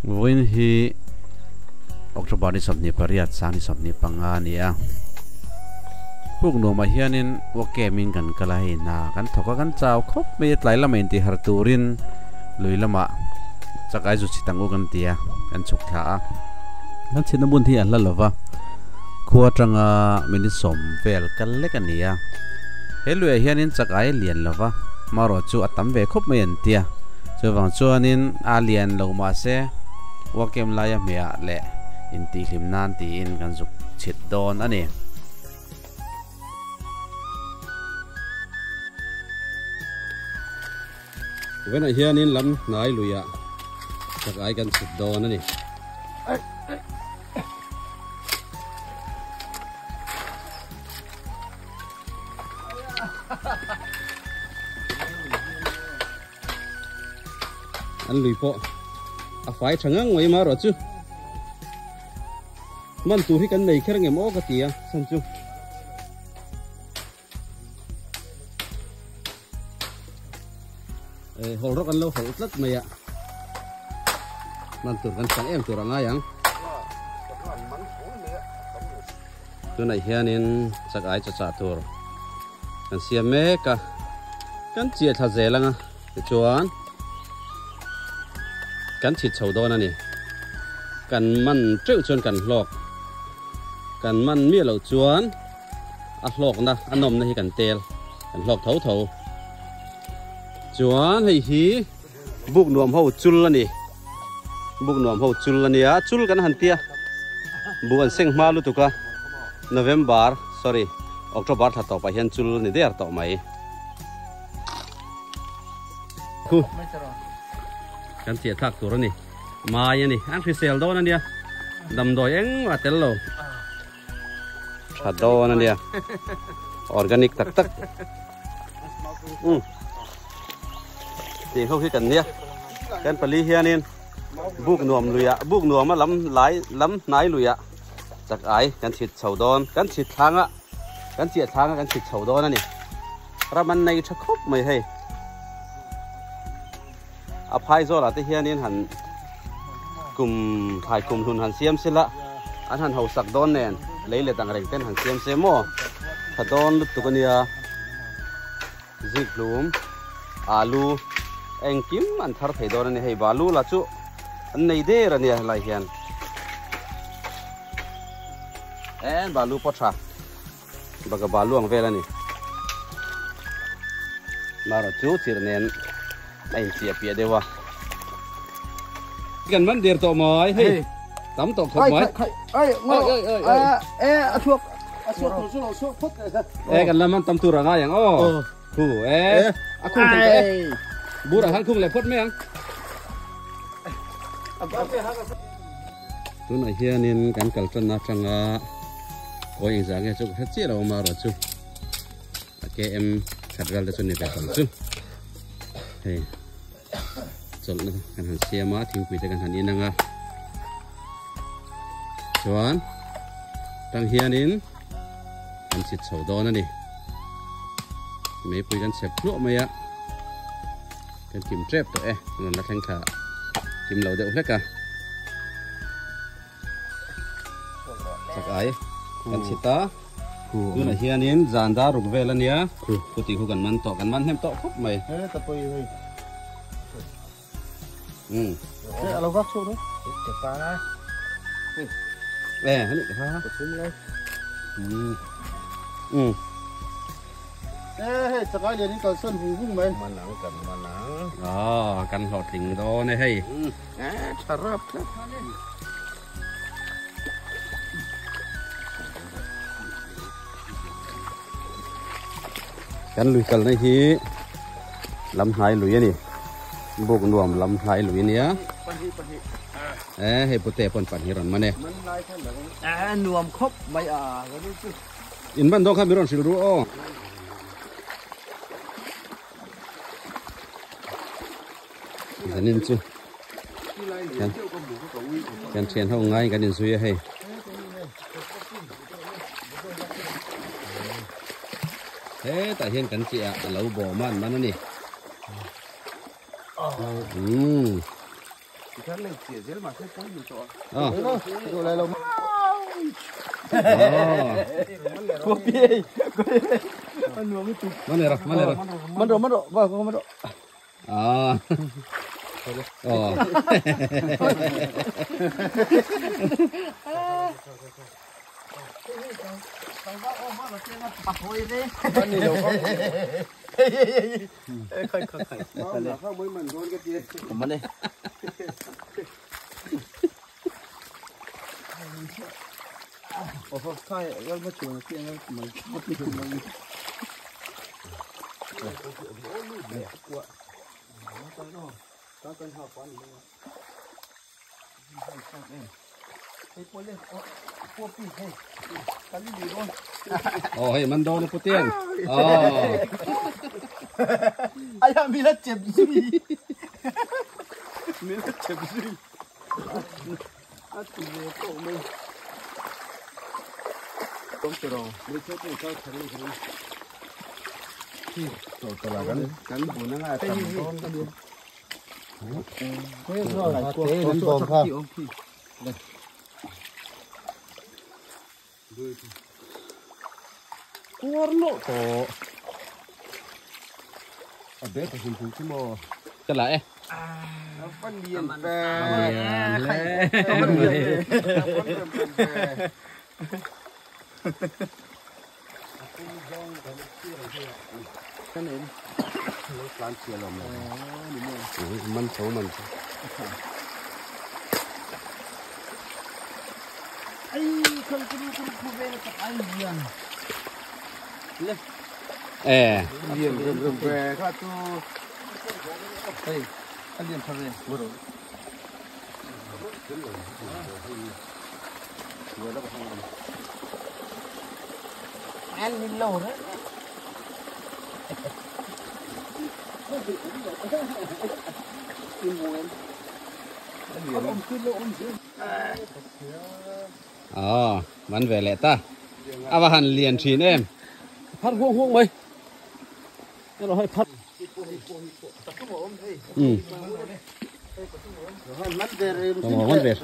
Vawiin hi October ni 28 sang ni 25 a ni a. Puk nuamah hianin Wakemin kan kal a hei hna kan thawk a kan chau khawp mai a tlai lama intihar turin lui lamah chakai zu chhit ang u kan ti a kan chhuk thla a. Kan chhitna hmun hi a hla lo va khua atanga minute sawm vel kal lek a ni a. He luiah hianin chakai a lian lo va marawh chu a tam ve khawp mai an ti a. Chuvang chuanin a lian lo mahse Wakem laia hmehah leh intihhlim nan tiin kan zuk chhit dawn a ni. Vawiinah hianin lam hnai luiah chakai kan chhit dawn a ni. An lui pawh a fai tha ngang mai marawh chu man tur hi kan nei kher ngem aw ka ti a chhan chu eh hawl rawk an lo hawl tlat mai a man tur kan chang em tur a ngai ang tunah hianin chak ai chaw chah tur kan siam mek a kan chiah thla zel anga tichuan kan chhit chho dawn a ni kan man teuh chuan kan hlawk kan man miah loh chuan a hlawkna a nawmna hi kan tel kan hlawk tho tho chuan hei hi buk nuam ho chul a ni buk nuam ho chul a nia chul kan han tia buh an seng hma lutuk a November sorry October thla tawpah hian chul ni der tawh mai khu kan chiah thlak tur a ni mai a ni an hrisel dawn a nia damdawi engmah tel lo tha dawn a nia organic tak tak um tih ho hi kan nia kan pali hianin buk nuam luiah buk nuama lam lai lam hnai luiah chak ai kan chhit chho dawn kan chhit thlanga kan chiah thlanga kan chhit chho dawn a ni ram an nei tha khawp mai hei a phai zawlah te hianin han kum thlai kum hlun han siam sila an han hausak dawn nen lei let ang reng ten han siam se maw tha dawn lutuk a nia zik hlum alu engkim an thar thei dawn a ni hei balu lah chu an nei der a nia helai hian en balu pawh tha Baka balu ang vel a ni. Marawh chu chirh nen a inchiah piah deuh a. Kan man der tawh mai hei tam tawh khawp mai. Ai ai ai ai e a thuak a suak tur chu lo suak phawt e kan la man tam tur a ngai ang aw. Khu e a khung thei tawh e. Bur ah khan khung leh phawt mai ang. Tunah hianin kan kal tanna atanga kawi engzah nge chu ka hre chiah lo a marawh chu a km khat vel te chu ni ve tawh chu hei chawlhna kan han siam a thingpui te kan han in ang a chuan tang hianin kan chhit chho dawn a ni meipui kan chhep hluah mai a. Kan kim tep tawh e, rawn la thleng thla kim lo deuh hlek a. Chak ai, kan chhit a. Tunah hianin zan dar ruk vel a nia, khu tih khu kan man tawh, kan man hnem tawh khawp mai. Um. E, hani ha ha. Um. Um. E hei chakai lian in kalsan vung vung mai. Manang kan manang. Aw kan hlawhtling dawn e hei. E tha rap tlat. Kan lui kalna hi lam hnai lui a ni. Buk nuam lam hnai lui a nia. E hei pute pawn pahnih rawn man e. E nuam khawp mai a. In ban dawn kha mi rawn hrilh ru aw. Zanin chu kan kan thian ho ngai kan inzui a hei. Hetah hian kan chiah a lo bawm a an man a ni. Umm. Ờ. Mana rồi, mana rồi, vào mana rồi. À. Ờ. Ồ, hey, mình đâu nó có tiền. Ồ. Ai làm mình là chẹp gì? Mình là chẹp gì? À, tụi nó cậu mình. Không chờ rồi. Mình cho tụi tao thằng này. Tụi là gắn gắn bún nó là tầm con. Cuorno to. A bé phải dùng thú chứ mà. Cái lại. Phân liền về. Cái này lan chia lòng này. Mình xấu mình. Ai không cứ cứ về là ai liền. Ê. Liền liền về các chú. Đây, anh liền thôi về. Vừa rồi. Ăn lên lâu đấy. Ờ, bắn về lẹ ta. À và hẳn liền chín em. Phát huông huông mày. Nó hơi phát. Ừ. Bắn về.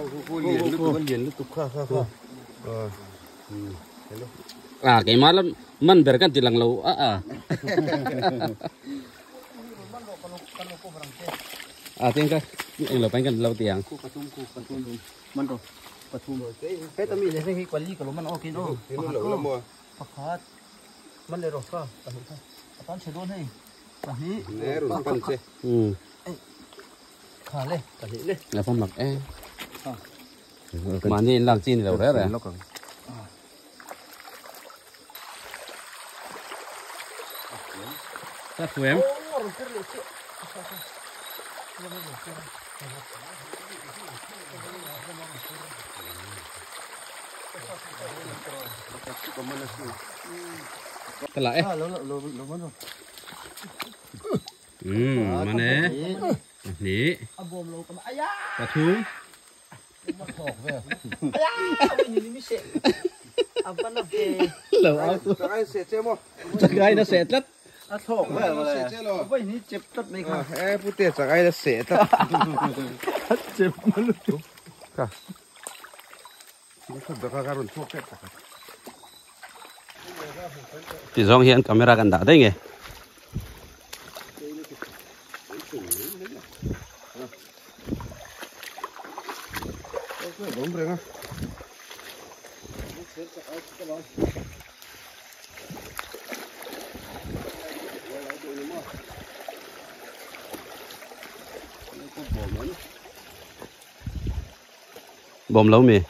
À cái má lắm, mình về cái chỉ lần lâu à à. À tiếng cái, anh lâu bánh cần lâu tiếng. Cái tao mình lấy cái quản lý của nó ok đâu. Mình lấy rồi cơ, tao chơi luôn hay. Ừ. Khá lên, Là phong mặc em. Mà nên làm chi đâu đấy rồi. Sát của em. Cái lại. Ừ, mà nè. Nè. Cá thú. Lẩu áo. Chắc ai nó sẹt lắm. Ê, bút tiền chắc ai nó sẹt lắm. Thì dòng hiện camera gần đã đấy nhỉ. Bom lâu mì.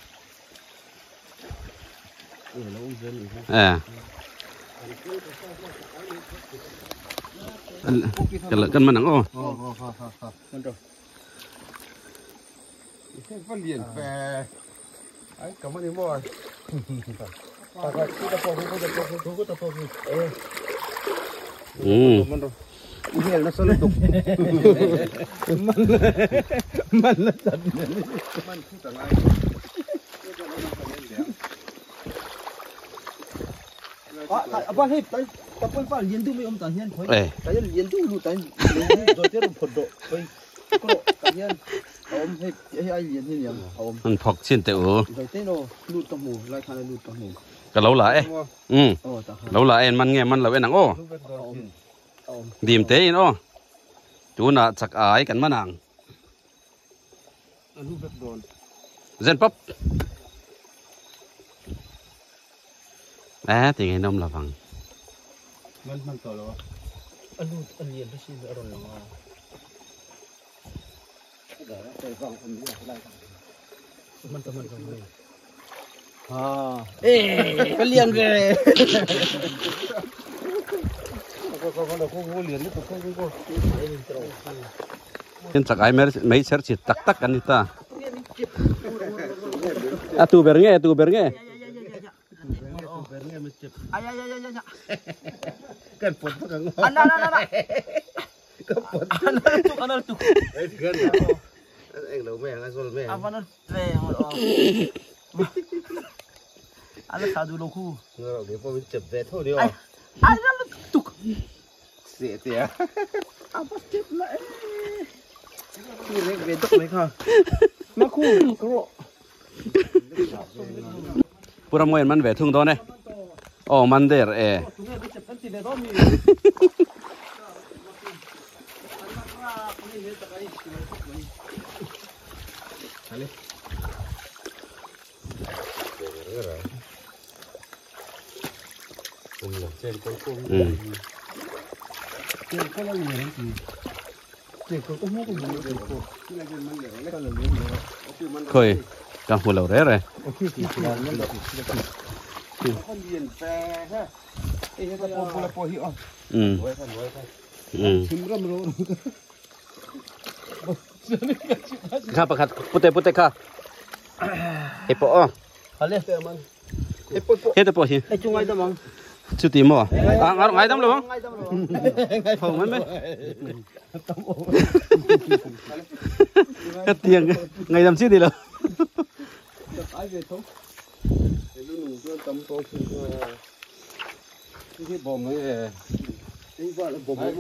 À. Cái cân mà nắng ô. Ừ. Awm hei hei ai lian hi niang awm. An phawk chin teh u. Zai te no lut ka hmu lai khan a lut ka hmu. Ka lo la e. Um. Lo la en man nge man lo en ang aw. Dim te in aw. Tunah chak ai kan man ang. Zen pop. Ê, thì ngày nông là vàng. Man man to lo. A lut a lian ta sin a rawn lang a. Man ta man ta man. Ha. Ê, ka lian ve. Thiên chak ai mấy ser chỉ tak tak anh ta. À tu ber nghe, tu ber nghe. Ay ay ay ay ay. Kan pot pa kang. Ana ana ana. Ana tuk ana tuk. Ai kan. Eng lo me ang azol me. Avana ve ho. Ana sa du lo khu. Ngờ cái po mình chụp về thôi đi. Ai ana tuk. Sẽ tiệt. Apa step lại. Khu này về tốc mấy kha. Mà khu có. Pura moyen man về thung đó này. Ồ man der e. Khơi, càng phù lẩu rẻ rồi. Ừ. Ừ. Kha pakhat pute pute kha. E po. Ale. He te po hi. E chung ai da mang. Chu ti mo. À ngai ngai dam lo. Phong mấy mấy. Cái tiền ngày làm chi đi lo. Ai về thôi. Cái bom này. Cái vợ là bom ấy.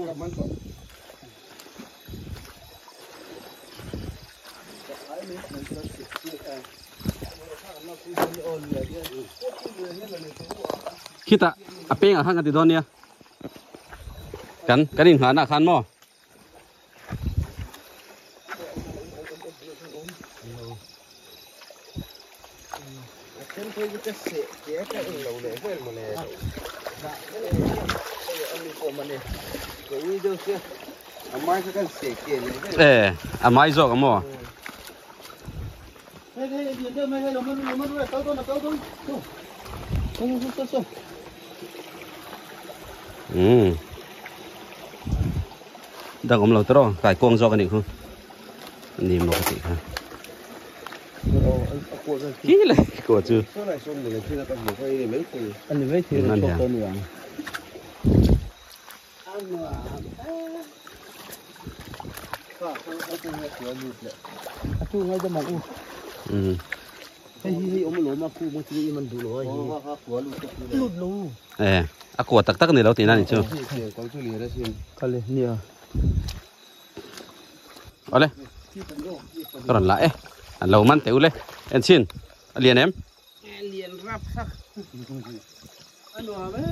Kita apa yang akan di dunia? Kan, kan ini anak kan mo. Eh, amai zo mo. Ừ. Đang om lâu tro, cái quăng do cái này không? Nhìn một cái gì không? Kí lại của chứ. Ừ. Ê, à của tắc tắc này đâu thì này chưa? Ở đây, còn lại, ăn lâu man tiểu lên, em xin, liền em. Liền rap sắc. Ăn đồ mấy,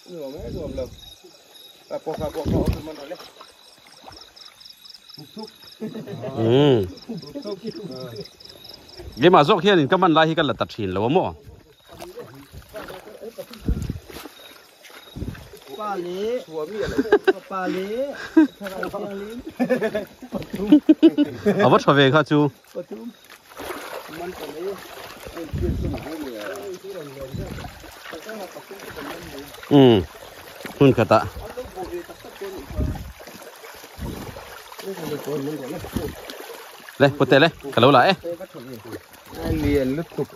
đồ mấy đồ lộc. À, bỏ bỏ bỏ mình ở đây. Ừ. Cái mà dốc hiện thì các bạn lại thì các là tạt xỉn là bố. Pa lế, pa lế, ở vất về kha chú. Ừ, hun kata. Đây, pute lên, cả lâu lại. Liền lúc tục.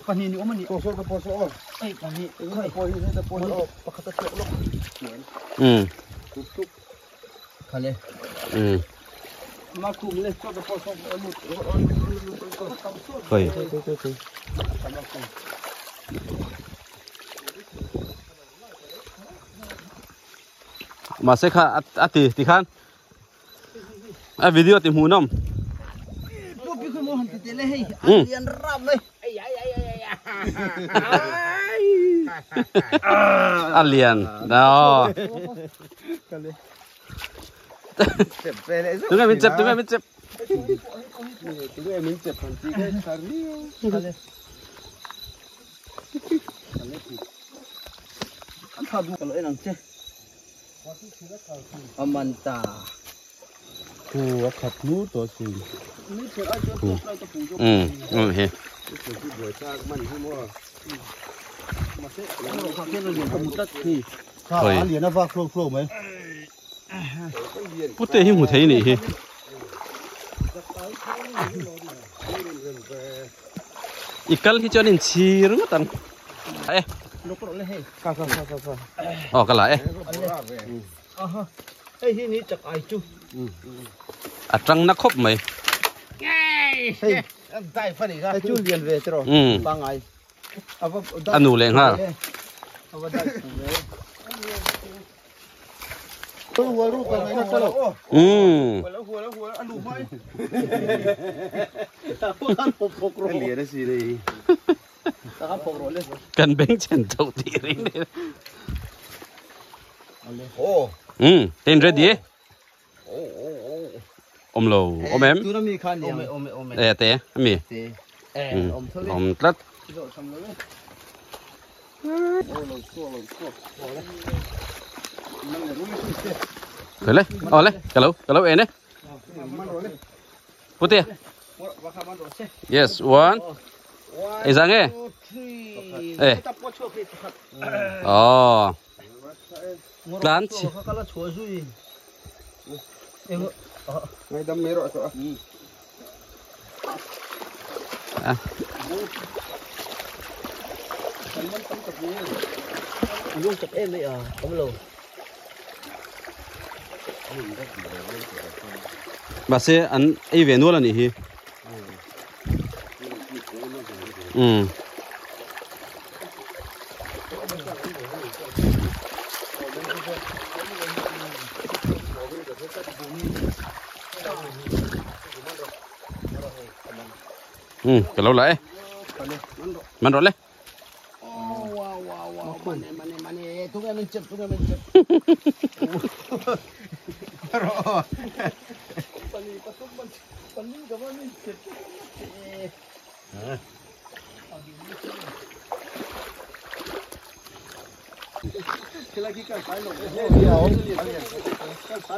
Ừ. Ừ. Khơi. Mà sẽ khá à thì thì khan. À video tìm hú nông. Alian đó. Tụi mình chụp, tụi mình chụp. Tụi mình chụp còn chi cái sarni. Amanta. Khu khát nú tổ gì. Ừ, ừ he. Bút tê hiếm thấy này he. Ikal hi cho nên chi rung tan. Ê. Ờ cái lại. Ê hi ní chặt ai chú. À trăng nó khóc mày. Chú liền về rồi. Ba ngày. Ăn đủ liền ha. Ừ. Cần bánh chèn trâu tỉ rính đấy. Ừ, tên ready. Ôm lầu, ôm em. Ê, té, mi. Ôm tắt. Khởi lên, ờ lên, cái lâu em đấy. Put it. Yes, one. Ê ra nghe. Ê. Ờ. Lan chi. À. Bà sẽ ăn ấy về nuôi là nhỉ? Ừ. Ừ, cái lâu lại. Mình rồi lên. Wow wow wow. Mane mane, tụi em mình chụp, tụi em mình chụp.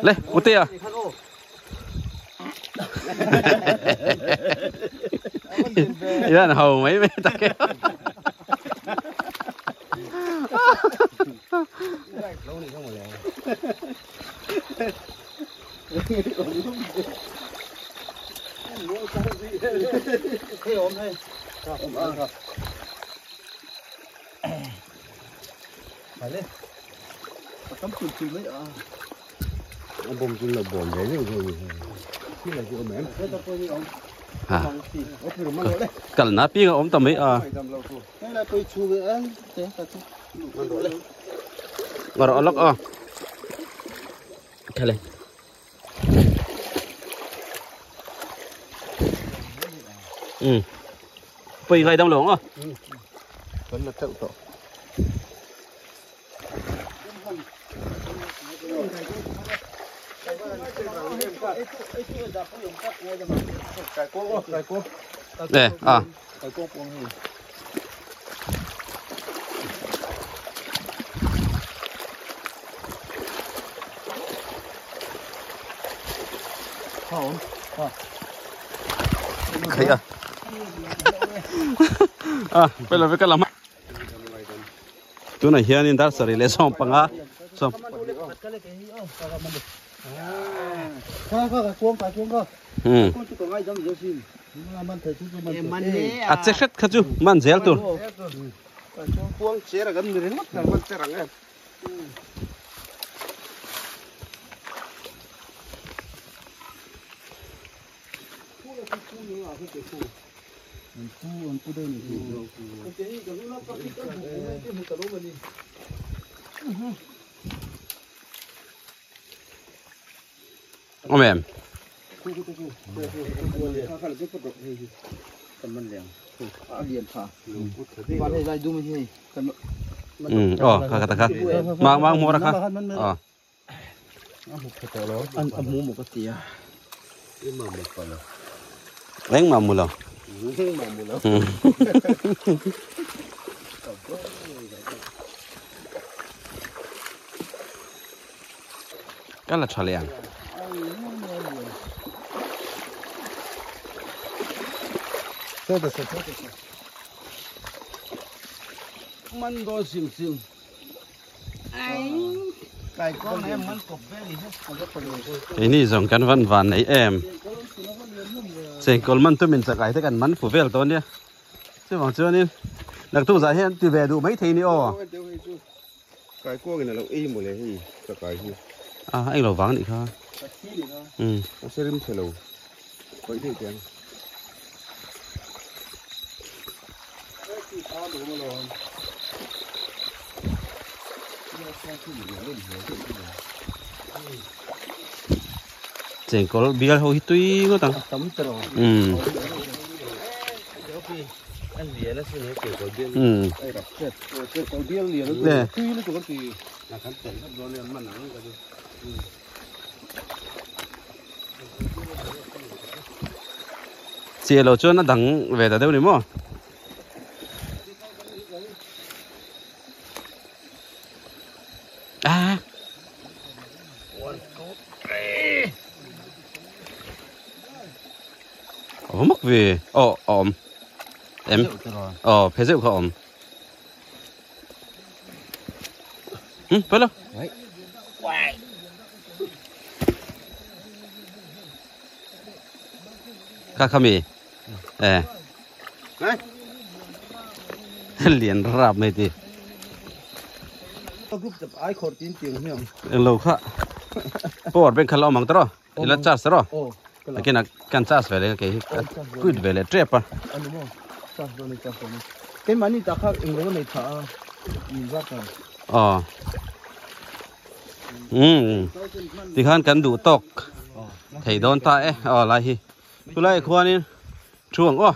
Lên, một tia. Ý là hầu mấy mấy ta kéo. Cần nát pin ôm tầm ấy à. Ngồi đó lóc à. Cái này. Ừ. Pin ngay đông lỗ à. Vẫn là chậu tổ. Đây à. Khay à. À, bây giờ cái làm. Tụi này hiện tại sari lấy xong panga, xong. Ừ. À chết hết khá chú, man dẻo tụi. Ông em. Ờ, kha kha kha. Mang mang mua ra kha. Ờ. Ăn ăn mua một cái gì à? Đánh mà mua lòng. Cái là trò liền. Man do sim sim. Cái con em man cọp về đi hết. Ini dòng cắn văn vàn ấy em. Sen col man tu mình sẽ cái thế cần mắn phủ về tôn đi. Chứ bằng chưa nên. Đặc tu giải hiện từ về đủ mấy thế ni ô. Cái cua này là y một lệ gì, cái gì. À anh lẩu vắng đi kha. Ừ. Sẽ rim sẽ lẩu. Có gì tiền. Chèn có bia hôi tuy có tăng. Ừ. Ừ. Nè. Chia lẩu cho nó đắng về tại đâu này mò. À. Ồ mất về. Ồ ổm. Em. Ồ phải rượu không? Ừ, phải không? Kakami. Ờ. Liền rạp này thì. Lâu khá. Bỏ bên khá mang tro. Ila charge tro. Cái nào can charge về đây cái quýt về lại trep à. Cái máy này ta khác người này thả nhìn ra cả. Ờ. Ừ. Thì khán cắn đủ tóc. Thầy đón ta ấy, ờ lại hi. Tôi lại khoan đi. Chuông ô.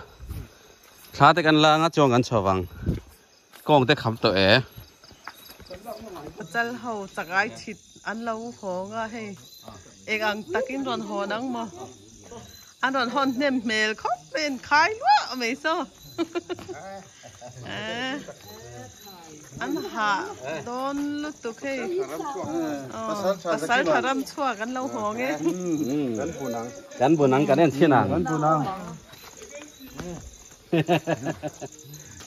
Thả tới ăn la ngắt chuông ăn sò vàng. Con tới khám tội ấy. Chal hậu chặt ai thịt ăn lâu khó nga hay. Ek ang takin ron ho nang mo. An ron hon nem mel khop bên khai lúa mày sao? An hạ đón lúc tụ khi pasal haram chua gan lâu ho nghe. Gan bu nang gan en thiên à. Gan bu nang.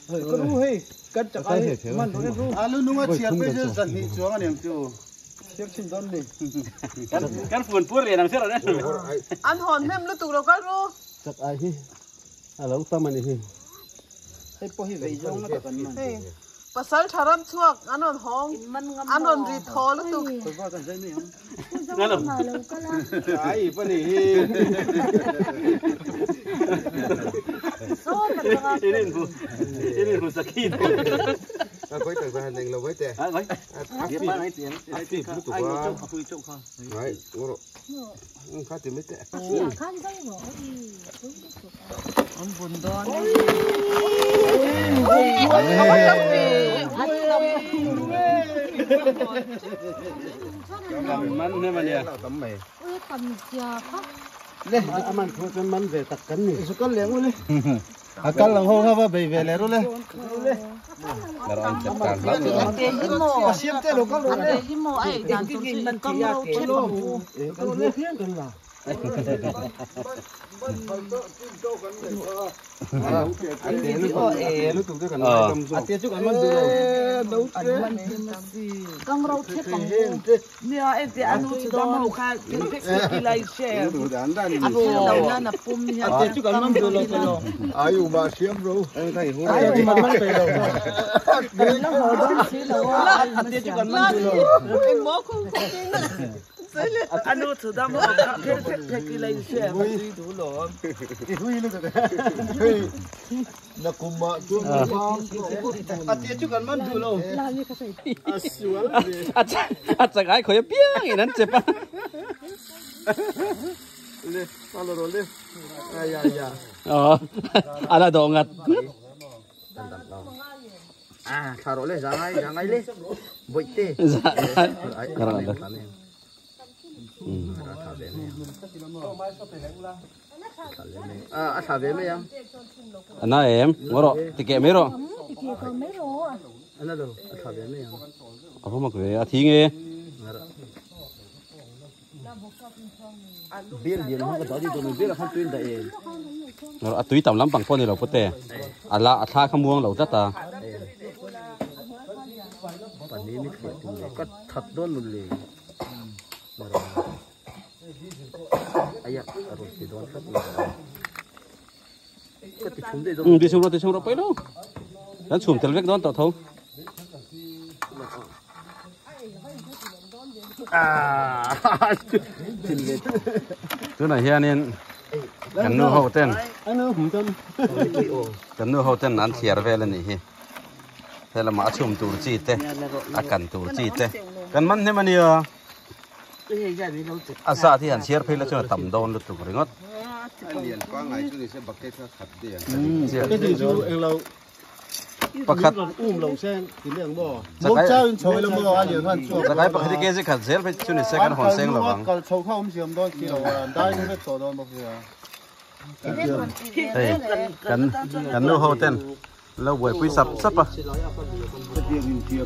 Cái ru hay cắt chặt ai man cái ru. Alu nunga chiat bây giờ dần bị chuông anh em chú. Căn phun pur liền làm sao rồi đấy. Ăn hòn nem lúc tụ đâu cái ru. Chắc ai hi. À lâu tâm anh hi. Pasal haram chuak ăn hòn hong, ăn hòn rịt thò lúc tụ. Nghe không? Ai phải đi. Ini bu sakit. Với tầng ra hành là với tè. Với. Đấy, ngô khá thì mới tè. Ông buồn đón. Akal lang ho nga ba bay về rồi le. À chắc ai khỏi biết gì nắn chép á. Le, pa lo le. Ai ya ya. Ala do ngat. À, thả rồi le, ra ngay le. Bội tê. Dạ. Ra Ra. À, thả về mấy em? Ana em, ngoro, tike mero. Ana đâu, thả về mấy em? Apa mak ve, a thi nge. Bill gì nó có đi tụi mình biết là không tuyên đại. Ngoro a tui tam lam pang pon ni lo pote. Ala a tha khamuang lo tata. Bản ní mít khỏe tụi mình có thật đôn một liền. Ai à, rồi thì đón phát rồi. Có thì chúng đây Ừ, đi xuống rồi, phải đâu. Đánh chùm tel vek đón tao thâu. À, Thứ này hiện nên cần nu hậu tên. Cần nu hậu tên ăn thiệt về lên này. Thế là mà chùm tur chi thế, à cần tur chi thế. Cần mắn thế mà nè. À sao thì ăn thiệt phải là cho tầm đôn được tụi ngót. Liền qua ngày chú sẽ bật cái khát tiền. Cái gì chú em lâu Pakhat lâu sen thì liền bỏ. Một cháu chơi là mua ăn nhiều hơn chua. Cái pakhat cái gì khát zel phải chú này sẽ cần hòn sen là vắng. Cái chầu không gì đó thì là đai nó phải đó một cái. Cần cần nu hậu tên lâu buổi quý sập sập à. Cái tiền tiền